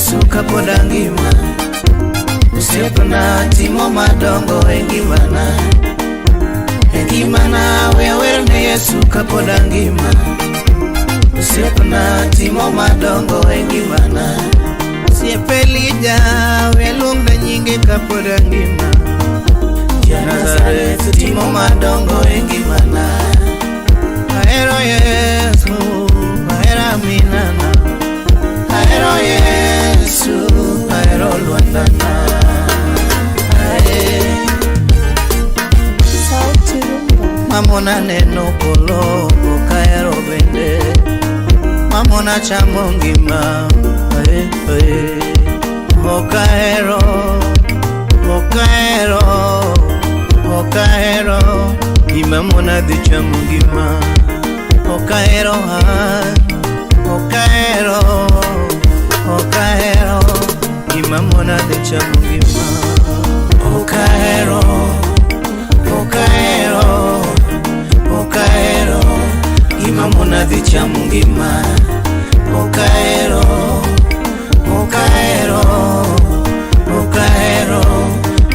Yesu kapod angima. Osiepna timo madongo e ngimana. E ngimana we awer ne Yesu kapod angima. Osiepna timo madongo e ngimana. Osiep Elija we aluong na nyinge kapod angima. Ja Nazareth timo madongo e ngimana. Ahero Yesu, ahero aminana. Ahero Yesu, ahero Lwandana. Ae. Sauti Rumba. Mamona neno polo ok ahero bende. Mamona chamo ngima. Ae, ae. Ok ahero, ok ahero, ok ahero gima mona dhi chamo ngima. Ok ahero an, ok ahero, ok ahero gima mona dhi chamo ngima. Ok ahero, ok ahero, ok ahero gima mona dhi chamo ngima. Ok ahero, ok ahero, ok ahero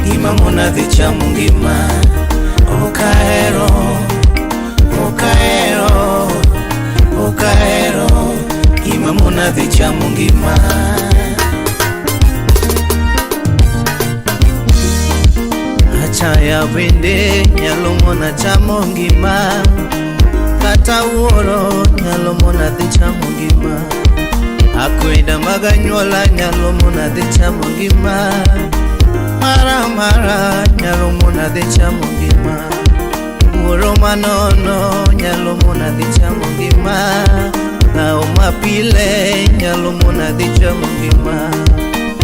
gima mona dhi chamo ngima. Ok ahero, ok ahero, ok ahero gima mona dhi chamo ngima. Achaya bende nyalo mona chamo ngima. Kata wuoro nyalo mona dhi chamo ngima. Akweda mag anyuola nyalo mona dhi chamo ngima. Mara mara nyalo mona dhi chamo ngima. Wuoro manono nyalo mona dhi chamo ngima. Ng'awo mapile nyalo mona dhi chamo ngima.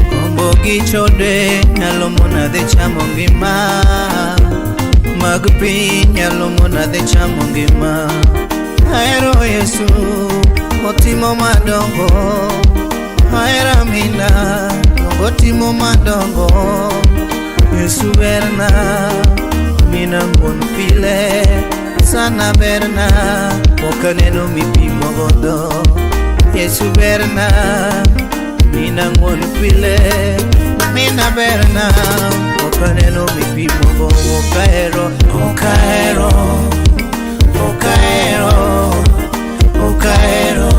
Gombo gi chode nyalo mona dhi chamo ngima. Mag piny nyalo mona dhi chamo ngima. Ahero Yesu, otimo madongo. Ahero amina, otimo madongo. Yesu berna, mina ng'won pile. Sana berna, ok aneno mipimo godo. Yesu berna, mina ng'won pile. Mina berna, ok aneno mipimo godo. Ok ahero, ok ahero, ok ahero, ok ahero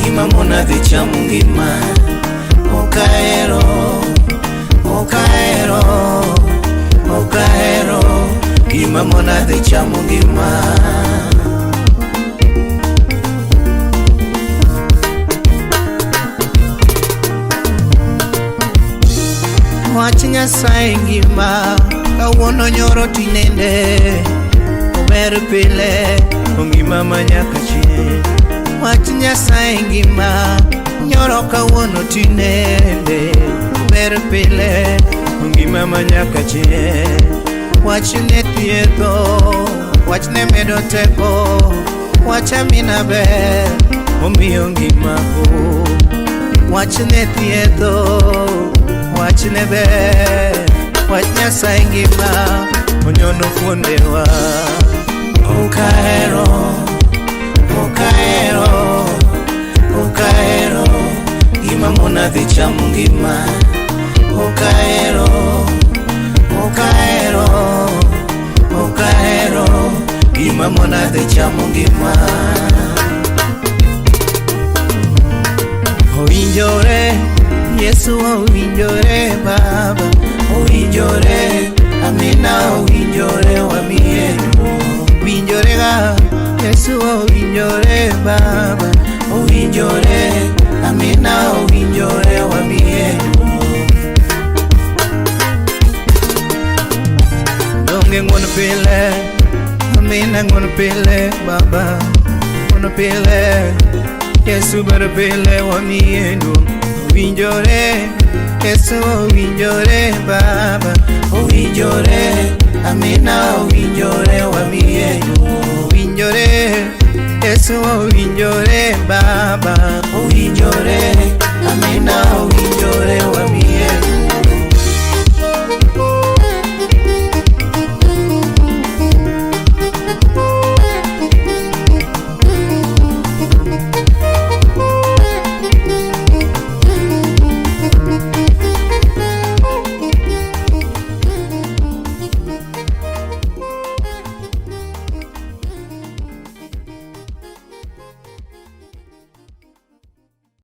gima mona dhi chamo ngima. Ok ahero, ok ahero, ok ahero gima mona dhi chamo ngima. Wach Nyasaye ngima, kawuono nyoro tinende, ober pile, ongima manyaka chieng'. Wach Nyasaye ngima, nyoro kawuono tinende, ober pile, ongima manyaka chieng'. Wachne thiedho, wachne medo teko, wach amina ber, omiyo ngima o. Wachne thiedho, wachne ber, wach Nyasaye ngima, onyono fuondewa. Ok ahero, ok ahero, ok ahero gima mona dhi chamo ngima. Ok ahero, ok ahero, ok ahero gima mona dhi chamo ngima. Owinjore, Yesu owinjore Baba, owinjore, Amina owinjore wamiye duong'. Owinjore ga, Yesu owinjore Baba, owinjore, Amina owinjore wamiye duong'. Donge ng'won pile, Amina ng'won pile Baba, ng'won pile, Yesu ber pile wamiye duong'. Owinjore, Yesu owinjore Baba, owinjore, Amina owinjore wamiye duong'. Owinjore, Yesu owinjore.